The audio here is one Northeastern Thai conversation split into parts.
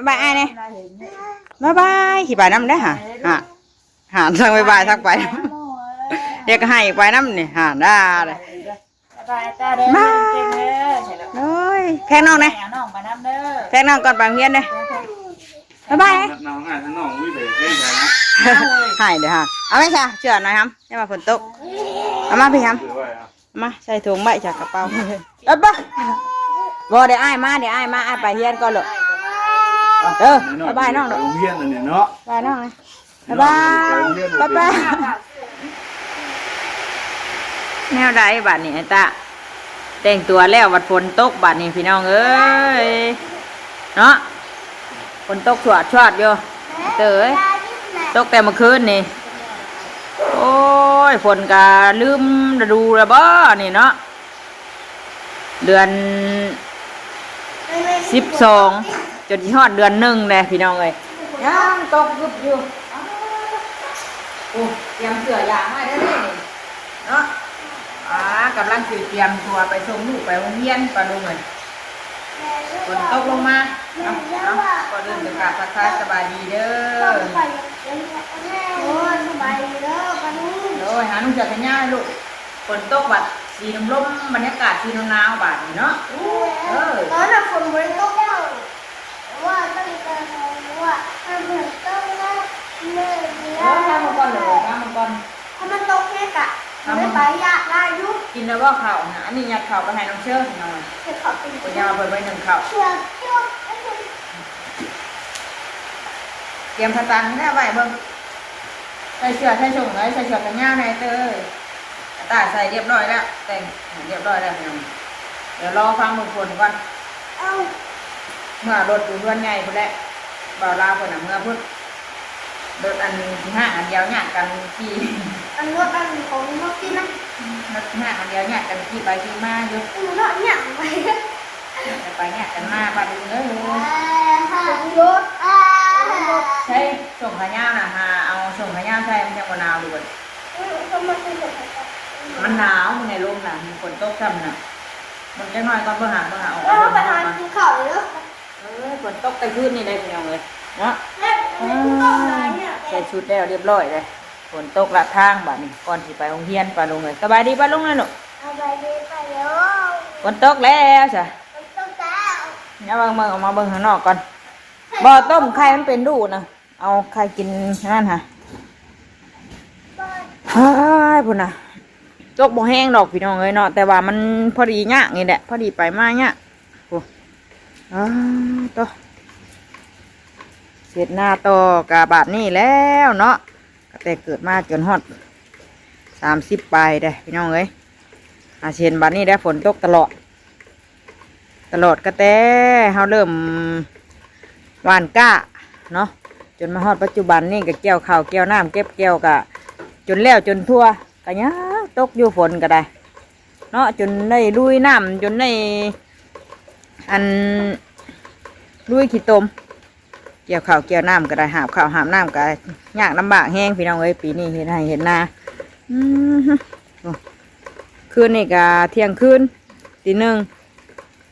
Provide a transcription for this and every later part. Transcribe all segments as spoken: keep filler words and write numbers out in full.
บายอ้ายเนี่ย บายบาย สิไปนำเด้อ หา หา หา สั่งบายบาย ทักไป เดี๋ยวก็ให้ไปนำนี่ หา ได้เลย บายบายตาเด้อ บาย เก่งเด้อ โอ้ย แพงน้องเนี่ย เอาน้องไปนำเด้อ แพงน้องก่อนไปโรงเรียนเนี่ย บายบาย น้องอ้ายน้องวิเศษเล่นไปนะ ให้เด้อ ฮะ เอาไหมจ๊ะ เชื่อหน่อยครับ อย่ามาฝนตก เอามาพี่ครับ เอามาใส่ถุงไว้จากกระเป๋า เอ้ยบ่ บ่ เดี๋ยวอ้ายมา เดี๋ยวอ้ายมา อ้ายไปเฮียนก่อนเลย เออ บายบายน้องเด้อ โรงเรียนอันนี้เนาะ บายน้องนะ บายบาย ไปโรงเรียน บายบาย แนวใดบัดนี้ไอ้ตา แต่งตัวแล้วบัดฝนตกบัดนี้พี่น้องเอ้ย เนาะ ฝนตกชวดชวดอยู่ เต๋อเอ้ย ตกแต่เมื่อคืนนี่ โอ้ย ฝนกะลืมฤดูแล้วบ่นี่เนาะ เดือน สิบสอง จนสิฮอดเดือนหนึ่งเลยพี่น้องเอ้ย ยังตกกึบอยู่ โอ้ เตรียมเสื้อยางไว้ได้เลยนี่ เนาะ อ่ากำลังสิเตรียมตัวไปส่งลูกไปโรงเรียน ปะลุงเอ้ย ฝนตกลงมา เนาะ เนาะ ก่อนอื่นก็กราบทักทายสบายดีเด้อ โอ้ย สบายดีเด้อ ปะลุง โอ้ย หานุ่งเสื้อแขนยาวให้ลูก ฝนตกบัดสีลมๆ บรรยากาศสีหนาวๆ บาดนี้เนาะ เออ ตอนน่ะฝนบ่ได้ตกแล้ว ว่าต้องการว่าถ้าฝนตกแล้ว เออ ข้ามมาก่อนเลย ข้ามมาก่อน ถ้ามันตกเนี่ยกะ ข้ามมา ไม่ไปยากได้อยู่ กินแล้วบ่ข้าวนะ อันนี้ยัดข้าวไปให้น้องเชอร์หน่อย เดี๋ยวขอกิน เดี๋ยวเอาไปไว้หนึ่งข้าว เชื่อเชื่อ เตรียมสตางค์นี่แหละไว้เบิ่ง ใส่เสื้อใส่ส่งเลย ใส่เสื้อแขนยาวในเตอร์ ตาใส่เรียบร้อยแล้ว แต่งเรียบร้อยแล้วพี่น้อง เดี๋ยวรอฟังเบิ่งฝนก่อน เอ้า เมื่อรถอยู่เฮือนใหญ่พุ้นแหละ บ่าวลาวพุ้นน่ะ เมื่อพุ้น รถอันห้างอันเดียวเนี่ยกันขี่ อันรถอันของนกที่นะ รถห้างอันเดียวเนี่ยกันขี่ไปขี่มาอยู่ อือเนาะเนี่ยไป ไปเนี่ยกันมาบัดนี้เอ้ย รถ ใช่ ส่งขายาวนะ หาเอาส่งขายาวใช่ มันยังบ่หนาวอยู่บ่ อืม ก็มันเป็นแบบนั้น มันหนาว มันในลมนะ มันฝนตกซ้ำนะ มันจะน้อยก่อน เบิ่งหา เบิ่งหา ออก เออ ไปหากินข้าวเลยเด้อ เออ ฝนตกแต่คืนนี่ได้พี่น้องเอ้ย เนาะ แม่ มันเป็นข้าวอะไรเนี่ย ใส่ชุดแล้วเรียบร้อยเลย ฝนตกละทางบัดนี้ ก่อนสิไปโรงเรียน ปะลุงเอ้ย สบายดีปะลุงนะลูก สบายดีปะลุง ฝนตกแล้วจ้ะ ฝนตกแล้ว เนี่ยเบิ่ง เบิ่ง ออกมาเบิ่งข้างนอกก่อน บ่ต้มไข่มันเป็นลูกนะ เอาไข่กินนั่นฮะ เฮ้ย พุ้นนะ ตกบ่แห้งดอกพี่น้องเอ้ยเนาะ แต่ว่ามันพอดียากนี่แหละ พอดีไปมาเนี่ย โอ้ อ้า โต เฮ็ดนาต่อกะบาดนี้แล้วเนาะ ตั้งแต่เกิดมาจนฮอด สามสิบ ปลายเด้อพี่น้องเอ้ย อาเซนบาดนี้ได้ฝนตกตลอด ตลอดก็แต่เฮาเริ่มหว่านกล้าเนาะ จนมาฮอดปัจจุบันนี่ก็เกี่ยวข้าวเกี่ยวน้ำเก็บเกี่ยวกะ จนแล้วจนทั่ว ก็ยังตกอยู่ฝนก็ได้ เนาะ จนได้ลุยน้ำ จนได้ อัน ลุยขี้ตม เกี่ยวข้าวเกี่ยวน้ำก็ได้ หาบข้าวหาบน้ำก็ยากลำบากแฮงพี่น้องเอ้ย ปีนี้เฮ็ดไฮ่เฮ็ดนา อืม โอ้ คืนนี่ก็เที่ยงคืน ตีหนึ่ง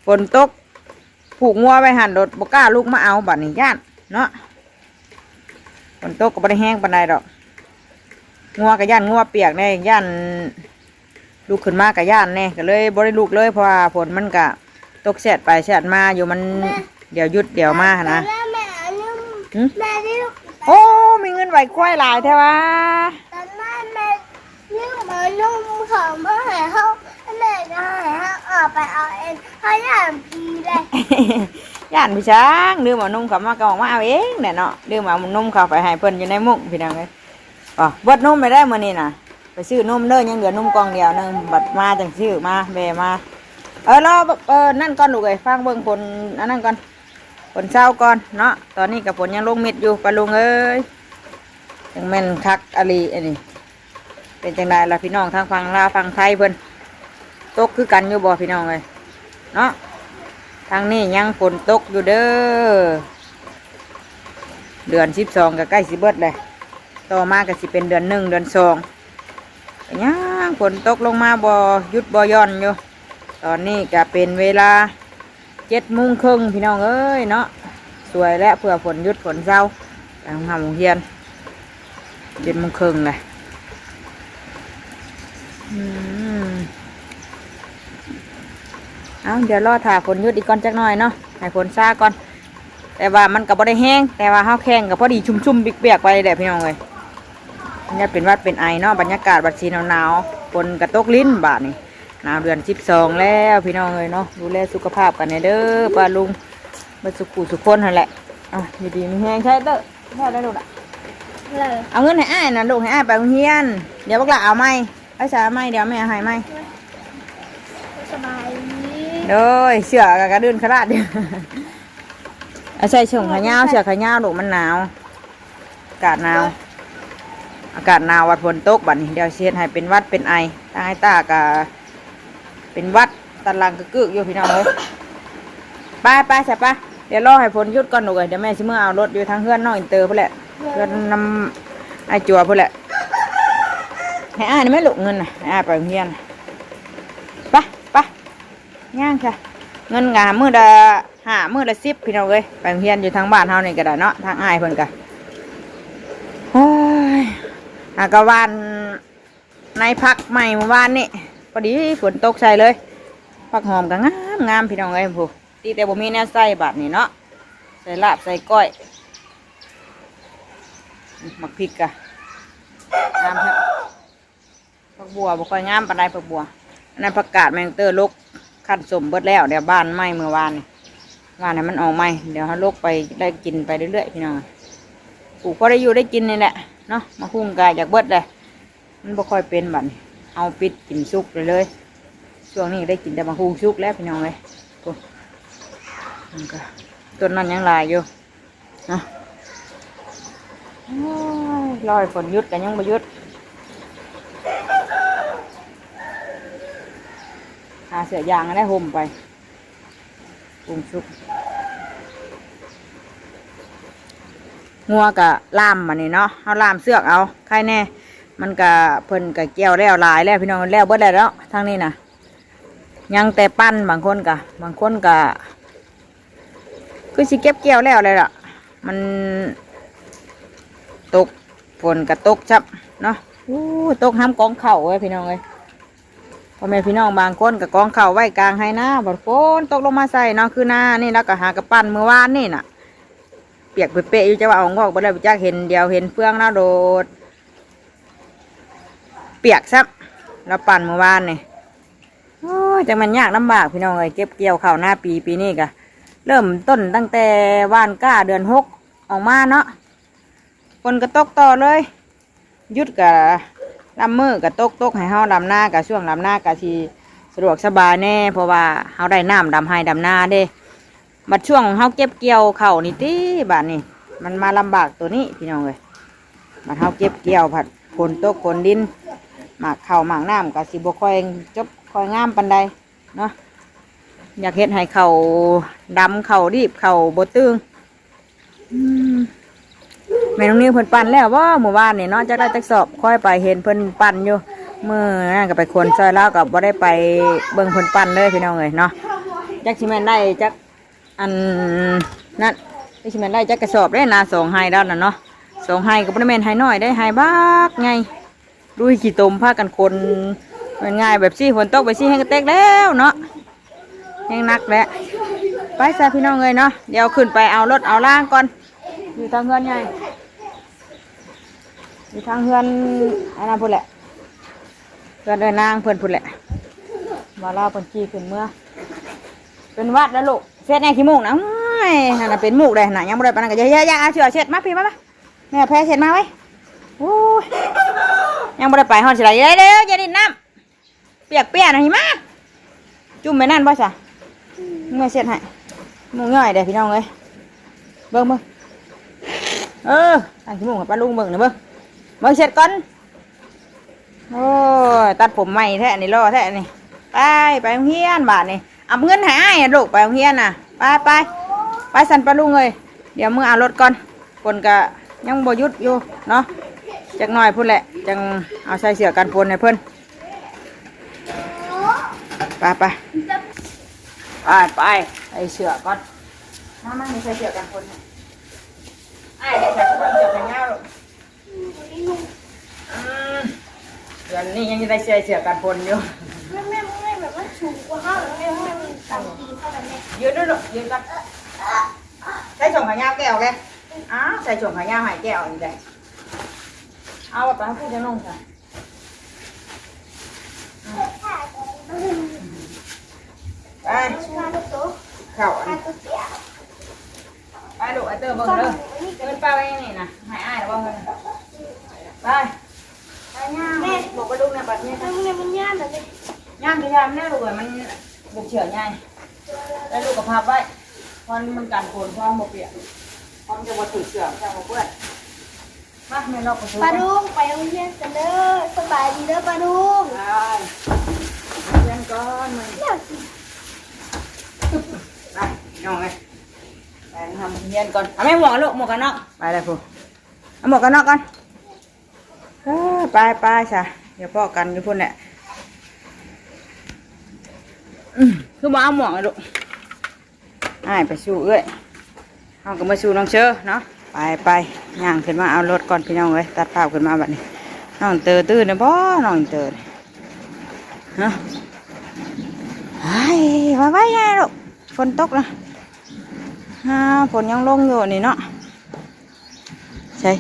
ฝนตก ผูกงัวไว้หั่น รถบ่กล้าลุกมาเอา บัดนี้ย้านเนาะ ฝนตกก็บ่ได้แฮงปานใดดอก งัวก็ย้านงัวเปียกแน่ ย้าน ลุกขึ้นมาก็ย้านแน่ ก็เลยบ่ได้ลุกเลย เพราะว่าฝนมันก็ตกแซดไปแซดมาอยู่ มัน แม่ เดี๋ยวหยุดเดี๋ยวมาหั้นนะ แม่ แม่เอานม หึ แม่ได้ลูก โอ้ มีเงินไหวควายหลายแท้วะ ตอนนั้นแม่นึ่งเอานมเขามาให้เขา แม่ก็ให้เขาออกไปเอาเอง เขาย้านผีเลย ย้านพี่ช้าง ลืมเอานมเขามาก็ออกมาเอาเองแหละเนาะ ลืมเอานมเขาไปให้เพิ่นอยู่ในมุ้งพี่น้องเอ้ย อ๋อ เบิดนมไปได้มื้อนี้น่ะ ไปซื้อนมเด้อ ยังเหลือนมกล่องเดียวหนึ่ง บัดมาจังซื้อมา แวะมา เออ รอ เออ นั่นก่อนลูกเอ้ย ฟังเบิ่งฝนอันนั้นก่อน ฝนเซาก่อนเนาะ ตอนนี้ก็ฝนยังลงเม็ดอยู่ ปะลุงเอ้ย จั่งแม่นคักอะลีอันนี้ เป็นจั่งใดล่ะพี่น้อง ทางฝั่งลาวฝั่งไทยเพิ่น ตกคือกันอยู่บ่พี่น้องเอ้ย เนาะ ทางนี้ยังฝนตกอยู่เด้อ เดือนสิบสองก็ใกล้สิเบิดเลย ต่อมาก็สิเป็นเดือนหนึ่ง เดือนสอง ก็ยังฝนตกลงมาบ่หยุดบ่หย่อนอยู่ ตอนนี้ก็เป็นเวลาเจ็ดโมงครึ่งพี่น้องเอ้ยเนาะ สวยแล้ว เพื่อฝนหยุดฝนเซา ไปโรงเรียนโรงเรียน เจ็ดโมงครึ่งเลย อืม เอา เดี๋ยวรอถ่าฝนหยุดอีกก่อนจักหน่อยเนาะ ให้ฝนซาก่อน แต่ว่ามันก็บ่ได้แฮง แต่ว่าเฮาแข่งก็พอดีชุ่มๆเปียกๆไปแหละพี่น้องเอ้ย มันจะเป็นหวัดเป็นไอเนาะ บรรยากาศบัดสีหนาวๆ ฝนก็ตกลิ้นบาดนี้ หนาวเดือนสิบสองแล้วพี่น้องเอ้ยเนาะ ดูแลสุขภาพกันแหน่เด้อ ป้าลุง เบิดสุขุสุขคนหั่นแหละ เอา อยู่ดีมีแฮง ใช่เด้อ แม่ได้ลูกละ เลย เอาเงินให้อ้ายนะลูก ให้อ้ายไปโรงเรียน เดี๋ยวบักหล่าเอาใหม่ ไปใส่เอาใหม่ เดี๋ยวแม่ให้ใหม่ สบายดี โดย เสื้อกะกระดืนขนาดเดียว เอาใส่เสื้อขายาว เสื้อขายาวลูก มันหนาว อากาศหนาว อากาศหนาว วัดฝนตกบัดนี้ เดี๋ยวสิเฮ็ดให้เป็นหวัดเป็นไอ ทางไอ้ต้ากะเป็นหวัด ตันหลังกึกๆอยู่พี่น้องเอ้ย ไปไปใส่ไป เดี๋ยวรอให้ฝนหยุดก่อนลูกเอ้ย เดี๋ยวแม่สิเมื่อเอารถอยู่ทางเฮือนน้องอินเตอร์พุ้นแหละ เฮือนน้ำไอ้จัวพุ้นแหละ ให้อ้ายนี่แม่ลูกเงินน่ะ ให้อ้ายไปโรงเรียนน่ะ ไปไป ย่างค่ะ เงินกะมื้อละห้า มื้อละสิบ พี่น้องเอ้ย ไปโรงเรียนอยู่ทางบ้านเฮานี่ก็ได้เนาะ ทางอ้ายเพิ่นกะ โอ้ย หากะหว่านในผักใหม่เมื่อวานนี่ พอดีฝนตกใส่เลย ผักหอมก็งามงามพี่น้องเอ้ย ผู้ ตีแต่บ่มีแนวใส่บาดนี่เนาะ ใส่ลาบใส่ก้อย หมากพริกกะ งามครับ ผักบัวบ่ค่อยงามปานใด ผักบัว อันนั้นผักกาดแมงเตอร์ลก คั้นส้มเบิดแล้ว เดี๋ยวหว่านใหม่เมื่อวานนี่ หว่านให้มันออกใหม่ เดี๋ยวเฮาลกไปได้กินไปเรื่อยๆพี่น้อง ปลูกพอได้อยู่ได้กินนี่แหละเนาะ หมากฮุ่งกะอยากเบิดเลย มันบ่ค่อยเป็นบัดนี้ เอาปิดกินสุกเลยเลย ช่วงนี้ได้กินแต่หมากฮุ่งสุกแล้วพี่น้องเอ้ย โอ้ มันก็ ต้นนั้นยังหลายอยู่ นะ โอ้ย รอให้ฝนหยุดก็ยังบ่หยุด หาเสื้อยางได้ห่มไป ปรุงสุก งัวก็ล่ามมานี่เนาะ เฮาล่ามเสือกเอา ใครแน่ มันก็ เพิ่นก็เกี่ยวแล้วหลายแล้วพี่น้อง แล้วเบิดแล้วเนาะ ทางนี้น่ะ ยังแต่ปั่น บางคนก็ บางคนก็ คือสิเก็บเกี่ยวแล้วเลยล่ะ มันตก ฝนก็ตกซับเนาะ อู้ ตกห้ามกองเข่าเว้ยพี่น้องเอ้ย พ่อแม่พี่น้องบางคนก็กองเข่าไว้กลางไฮ่นา บัดฝนตกลงมาใส่เนาะ คือนานี่แล้วก็หากะปั่นมื้อวานนี่น่ะ เปียกเปะๆอยู่ จะว่าเอางอกบ่ได้บ่จัก เห็นเดียวเห็นเฟืองแล้วโดด เปียกซับ แล้วปั่นมื้อวานนี่ โอ้ย จังแม่นยากลำบากพี่น้องเอ้ย เก็บเกี่ยวข้าวนาปี ปีนี้ก็เริ่มต้นตั้งแต่หว่านกล้าเดือนหกออกมาเนาะ ฝนก็ตกต่อเลย หยุดก็ลำมื้อก็ตก ตกให้เฮาลำนา ก็ช่วงลำนาก็สิสะดวกสบายแน่ เพราะว่าเฮาได้น้ำดำไฮ่ดำนาเด้ บัดช่วงเฮาเก็บเกี่ยวข้าวนี่ติ บาดนี้ มันมาลำบากตัวนี้พี่น้องเอ้ย บัดเฮาเก็บเกี่ยวผัดฝนตกฝนดิน หมากข้าวหมากน้ำก็สิบ่ค่อยจบค่อยงามปานใดเนาะ อยากเฮ็ดให้ข้าวดำข้าวดีบข้าวบ่ตึง อืม แม่น้องนิวเพิ่นปั่นแล้วบ่มื้อวานนี่เนาะ จักได้จักสอบ ค่อยไปเห็นเพิ่นปั่นอยู่ มื้อนั้นก็ไปขนซอยลาว ก็บ่ได้ไปเบิ่งเพิ่นปั่นเลยพี่น้องเอ้ยเนาะ จักสิแม่นได้จัก อันนั้น จักสิแม่นได้จักกระสอบเด้ นาสองไฮ่แล้วน่ะเนาะ สองไฮ่ก็บ่ได้แม่นไฮ่น้อยเด้ ไฮ่บักใหญ่ ลุยขี้ตมพากันขน มันง่ายแบบซี่ ฝนตกแบบซี่แฮงกะเต็กแล้วเนาะ แฮงหนักแล้ว ไปซะพี่น้องเอ้ยเนาะ เดี๋ยวขึ้นไปเอารถเอาล่างก่อน อยู่ทางเฮือนใหญ่ อยู่ทางเฮือนอันนั้นพุ้นแหละ เฮือนเอื้อยนางเพิ่นพุ้นแหละ ว่าลาวเพิ่นขี่ขึ้นเมือ เป็นหวัดแล้วลูก เช็ดแน่ขี้มูกนะ โอ้ย หั่นน่ะเป็นมูกเลยหั่นน่ะ ยังบ่ได้ปานนั้นก็อย่า อย่า อย่า เอาเสื้อเช็ดมาพี่ มา มา แม่เอาแพรเช็ดมาไว้ โอ้ย ยังบ่ได้ไปฮอดสิได เร็วๆ อย่าดินน้ำ เปียกเปียกนะหิมะ จุ่มไปนั่นบ่ซะ เมื่อเช็ดให้ มูกย่อยเด้อพี่น้องเอ้ย เบิ่ง เบิ่ง เออ ตั้งขี้มูกให้ป้าลุงเบิ่งนะเบิ่ง เบิ่งเช็ดก่อน โอ้ย ตัดผมใหม่แท้นี่ หล่อแท้นี่ ไป ไปโรงเรียนบาดนี่ เอาเงินให้อ้ายอะลูก ไปโรงเรียนน่ะ ไป ไป ไปสั่นป้าลุงเอ้ย เดี๋ยวมื้อเอารถก่อน ฝนก็ยังบ่หยุดอยู่เนาะ จักหน่อยพุ้นแหละ จังเอาใส่เสื้อกันฝนให้เพิ่น ไป ไป ไป ไป ใส่เสื้อก่อน มา มา นี่ใส่เสื้อกันฝนให้ ไปใส่เสื้อกันฝนอยู่ แม่แม่แม่แบบมันสูงกว่าห้าแบบแม่แม่มันต่ำตีนเท่ากันแม่ ยืนด้วยลูก ยืนกัน ใส่ส่งขายาวแก้วเลย อ้าว ใส่ส่งขายาวหายแก้วอีกเลย เอาไปให้พูดจะนุ่งค่ะ ไป เข่าอัน ไปลูก ไอ้เตอร์เบิ่งเด้อ เงินป้าไว้นี่นะ หายอ้ายแล้วบ่เงิน ไป แม่บอกว่าลูกเนี่ยแบบนี้ มันเนี่ยมันย่านแบบนี้ ย่านก็ย่านแน่ลูกเอ้ย มันเป็นเชื้อใหญ่ แล้วลูกก็พับไว้ เพราะมันกันฝน เพราะมันบ่เปียก เพราะมันจะบ่ถือเชื้อ มันจะบ่เปื้อน มา แม่ลอกประตู ป้าลุงไปโรงเรียนกันเด้อ สบายดีเด้อป้าลุง ไป เรียนก่อนมึง อยากกิน ไป น้องเอ้ย ไปทำเรียนก่อน เอาแม่หมวกลูก หมวกกันน็อก ไปเลยพู เอาหมวกกันน็อกก่อน เออ ไปไปซะ เดี๋ยวพ้อกันอยู่พุ่นแหละ อืม คือบ่เอาหมวกอะลูก อ้ายไปสู่เอื้อย เฮาก็มาสู่น้องเชอเนาะ ไปไป ย่างขึ้นมาเอารถก่อนพี่น้องเอ้ย ตัดภาพขึ้นมาบัดนี้ น้องเตอตื่นแล้วบ่ น้องเตอ เนาะ ไอ้ มาไว้ไงลูก ฝนตกนะ อ่า ฝนยังลงอยู่นี่เนาะ ใช่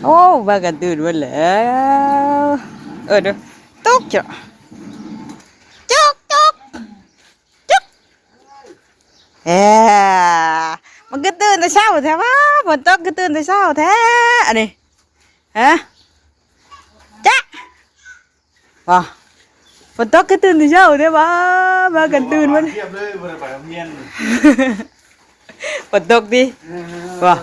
โอ้ ว่ากันตื่นหมดแล้ว เออ เดี๋ยว ตกจ้ะ จก จก จก เอ้อ มันก็ตื่นแต่เช้าแท้วะ ฝนตกก็ตื่นแต่เช้าแท้ อันนี้ ฮะ จ๊ะ ว่า ฝนตกก็ตื่นแต่เช้าแท้วะ ว่ากันตื่นหมด เทียบเลย บ่ได้ไปโรงเรียน ฝนตกดิ เออ ว่า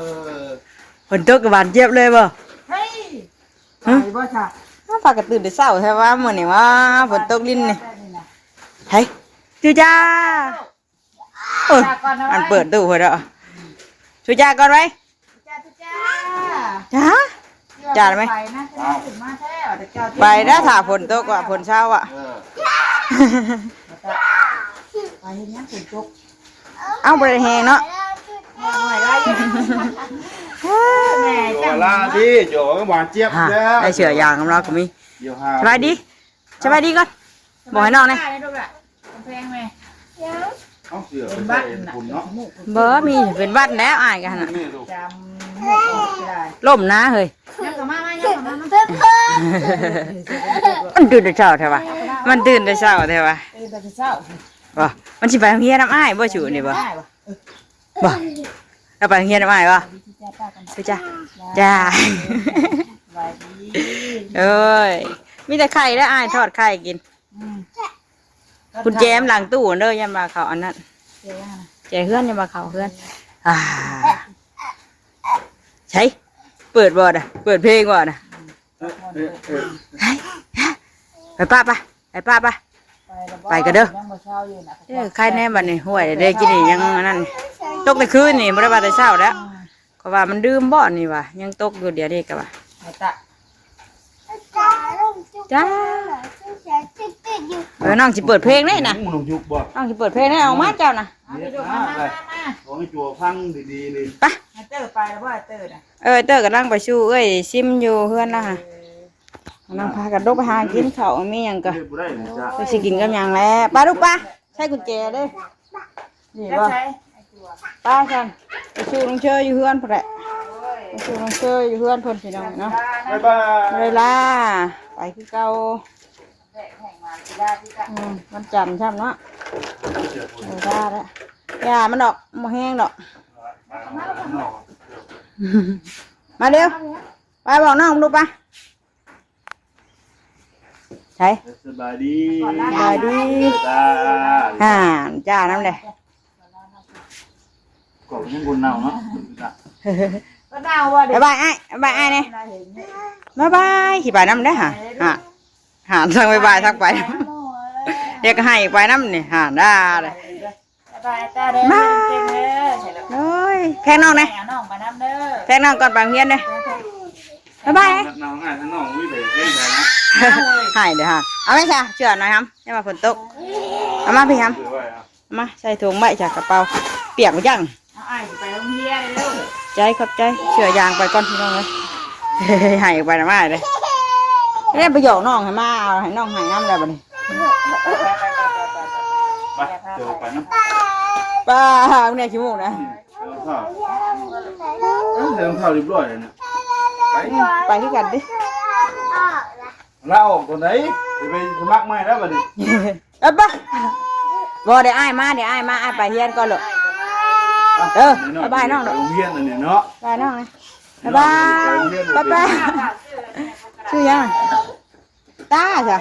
ฝนตกก็หวานเจี๊ยบเลยบ่ เฮ้ย ฮะ ไปบ่จ้ะ อ้าว พากันตื่นแต่เช้าแท้วะ มื้อนี้วะ ฝนตกลิ้นนี่ เฮ้ย จูจ้า เออ จ้าก่อนนะ อันเปิดตู้เพิ่นเด้อ จูจ้าก่อนไว้ จ้า จ้า จ้า จ้าไหม ไปนะ จะมาถึงมาแท้ เดี๋ยวเจ้า ไปนะ ถ้าฝนตกอะ ฝนเช้าอะ เออ ไปเห็นยังฝนตก เอ้า บ่ได้แฮงเนาะ แม่หน่อยไล่ แม่ โย จัง ลาดิ โย หวานเจี๊ยบ ฮะ แล้ว ได้เสื้อยางของเราก็มี โย ฮา สบายดี สบายดีก่อน บอกให้น้องแน่ ได้ลูกอะ กำแพงแม่ เอ้า เสื้อ เป็น ไป หวัด ใส่ น่ะ ฝุ่นเนาะ บ่มี เป็นหวัดแล้ว อ้ายกันน่ะ นี่ลูก จำ ล้มนะเฮ้ย ยังกลับมา มา ยังกลับมา มา มันตื่นแต่เช้าแท้วะ มันตื่นแต่เช้าแท้วะ ตื่นแต่เช้า บ่ มันสิไปโรงเรียนนำอ้ายบ่ สูนี่บ่ ได้บ่ บ่ เราไปโรงเรียนนำอ้ายบ่ จ้า จ้า จ้า สบายดี เอ้ย มีแต่ไข่แล้ว อ้ายทอดไข่กิน อืม กุญแจมันหลังตู้เด้อ ยันว่าเขาอันนั้น เจอยังนะ แจเฮือน ยันว่าเขาเฮือน อ่า ใช่ เปิดบ่น่ะ เปิดเพลงบ่น่ะ เออ เออ เออ ไปป้าไป ไปป้าไป ไปแล้วบ่ ไปกันเด้อ ยังบ่เช้าอยู่นะ เออ ใครแน่บัดนี้ ห้วย ได้กินนี่ยังอันนั้น ตกแต่คืนนี่ บ่ได้ว่าแต่เช้าแล้ว อืม ก็ว่ามันดื่มบ่นี่วะ ยังตกอยู่เดี๋ยวนี้ก็ว่า เอาตะ จ้า เออ น้องสิเปิดเพลงนี่นะ หมูนกยุกบ่ น้องสิเปิดเพลงนี่ ออกมาเจ้านะ เอาไปดู มา มา มา มา ขอให้จัวฟังดีๆนี่ ไป มาเตอร์ไปแล้วบ่เตอร์น่ะ เออ เตอร์กำลังไปสู่เอ้ยซิมอยู่เฮือนแล้วค่ะ เออ กำลังพากันลุกไปหากินข้าว มีหยังก็ เฮ็ดบ่ได้นะจ๊ะ ไปสิกินกับหยังแล้ว ไปลูกไป ใช้กุญแจเด้ นี่ จะ บ่ ใช้ ป้าฉัน ไปสู่น้องเชยอยู่เฮือนพุ่นแหละ ไปสู่น้องเชยอยู่เฮือนเพิ่นพี่น้องเนาะ บ๊ายบาย เวลา ไปคือเก่า อืม วันจันทร์ซ้ำเนาะ เวลาแล้ว อย่ามันดอก บ่แห้งดอก มาเร็ว ไปบอกน้องลูกไป ใช่ สบายดี สบายดี จ้า อ่า จ้า น้ำเลย กบยังคนเน่าเนาะ ก็เน่าว่ะเด็ก บ๊ายบายอ้าย บ๊ายบายอ้ายเนี่ย น่าเห็นเนี่ย บ๊ายบาย สิไปนำเด้อหา หา หา ทั้งบ๊ายบายทั้งไป เดี๋ยวก็ให้ไปนำนี่ หา ได้เลย บ๊ายบายจ้าเด้อ บ๊ายบาย เก่งเด้อ โอ้ย แพงน้องเนี่ย เอาน้องไปนำเด้อ แพงน้องก่อนไปโรงเรียนเด้อ บ๊ายบาย น้องอ้ายทั้งน้องวิ่งไปเล่นไปนะ หายเด้อฮะ เอาไหมจ๊ะ เชื่อหน่อยครับ อย่ามาฝนตก เอามาพี่ครับ เดี๋ยวไว้ครับ เอามาใส่ถุงไว้จากกระเป๋า เปียกหรือยัง เอาอ้ายไปโรงเรียนเร็ว ใจขอบใจ เชื่อยางไปก่อนพี่น้องเลย หายไปนะมาเลย เอ้ย ไปหยอกน้องให้มา เอาให้น้องให้น้ำแล้วบัดนี้ ไป เดี๋ยวไปนะ ป้า เนี่ยขี้มูกนะ อืม เดี๋ยวเท่า เอ้ย เดี๋ยวเท่าเรียบร้อยเลยนะ ไป อืม ไปคือกันดิ ลาออกตอนไหน เดี๋ยวไปสมัครใหม่แล้วบัดนี้ เอาไป บ่ เดี๋ยวอ้ายมา เดี๋ยวอ้ายมา อ้ายไปเฮียนก่อนลูก เออ บ๊ายบายน้องลูก ไปโรงเรียนอันนี้เนาะ บายน้องนะ บ๊ายบาย ไปโรงเรียน บ๊ายบาย ชื่อยัง ตาจ้ะ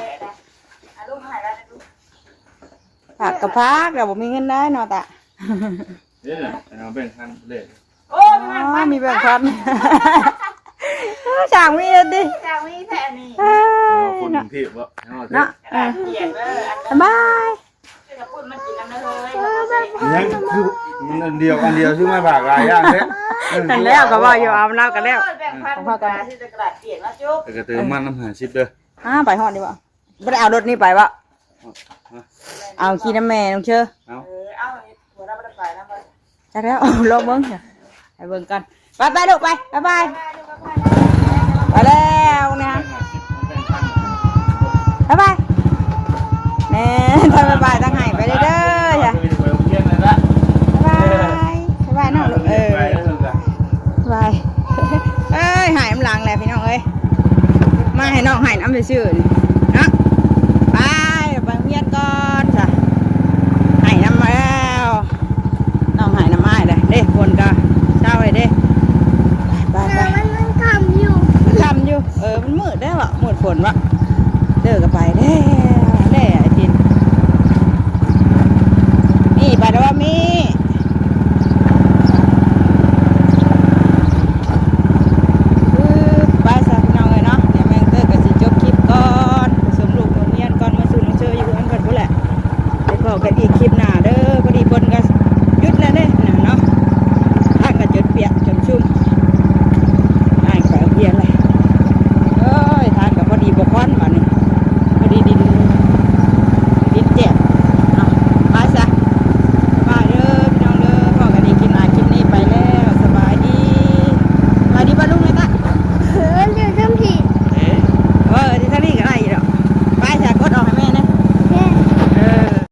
ผักกับผัก เราบ่มีเงินได้เนาะตา เนี่ย เอาแบ่งค์พันเลย โอ้ มีแบ่งค์พัน ช่างมีเฮ็ดดิ ช่างมีแท้นี่ เอ้ย คนกรุงเทพฯ เนาะ เนาะ เออ เปียกเด้อ อัน บ๊ายบาย ยังคือมันอันเดียว อันเดียว ซื้อมาฝากหลายอย่างแท้ เออ แล้วก็ว่าอยู่ เอาน้ำกันแล้ว แบ่งค์พัน ของพ่อกัน ที่ตลาดเปียกนะจุ๊บ แต่ก็เติมมันน้ำหาสิบเด้อ อ้า ไปฮอดดีบ่ บ่ได้เอารถนี้ไปบ่ ฮะ เอาขี่นำแม่น้องเชอ เอา เออ เอา หัวเราบ่ได้ไปนำบ่ จักแล้ว ลองเบิ่งจ้ะ ไปเบิ่งกัน ไป ไปลูก ไป บ๊ายบาย ไปแล้วนะ บ๊ายบาย แม่ บ๊ายบาย ตั้งให้ไปเด้อจ้ะ ไปโรงเรียนเลยนะ บ๊ายบาย บ๊ายบายน้องลูก เออ ไปแล้วจ้ะ บาย เอ้ย หายน้ำหลังแหละพี่น้องเอ้ย มาให้น้องหายน้ำซื่อๆนี่เนาะ ไป ไปโรงเรียนก่อนจ้ะ หายน้ำมาแล้ว น้องหายน้ำอ้ายเลยเด้ ฝนก็เช้าเลยเด้ ไปไป แต่มันมันค่ำอยู่ มันค่ำอยู่ เออ มันมืดแล้วอะ มืดฝนวะ เด้อก็ไปเด้ แด่ไอ้จิน นี่ไปแล้วว่ามี คือไปซะพี่น้องเอ้ยเนาะ เดี๋ยวแม่เต้ยก็สิจบคลิปก่อน ไปส่งลูกโรงเรียนก่อน มาสู่น้องเชออยู่เฮือนเพิ่นพู้นแหละ ไปพ้อกันอีกคลิปหน้า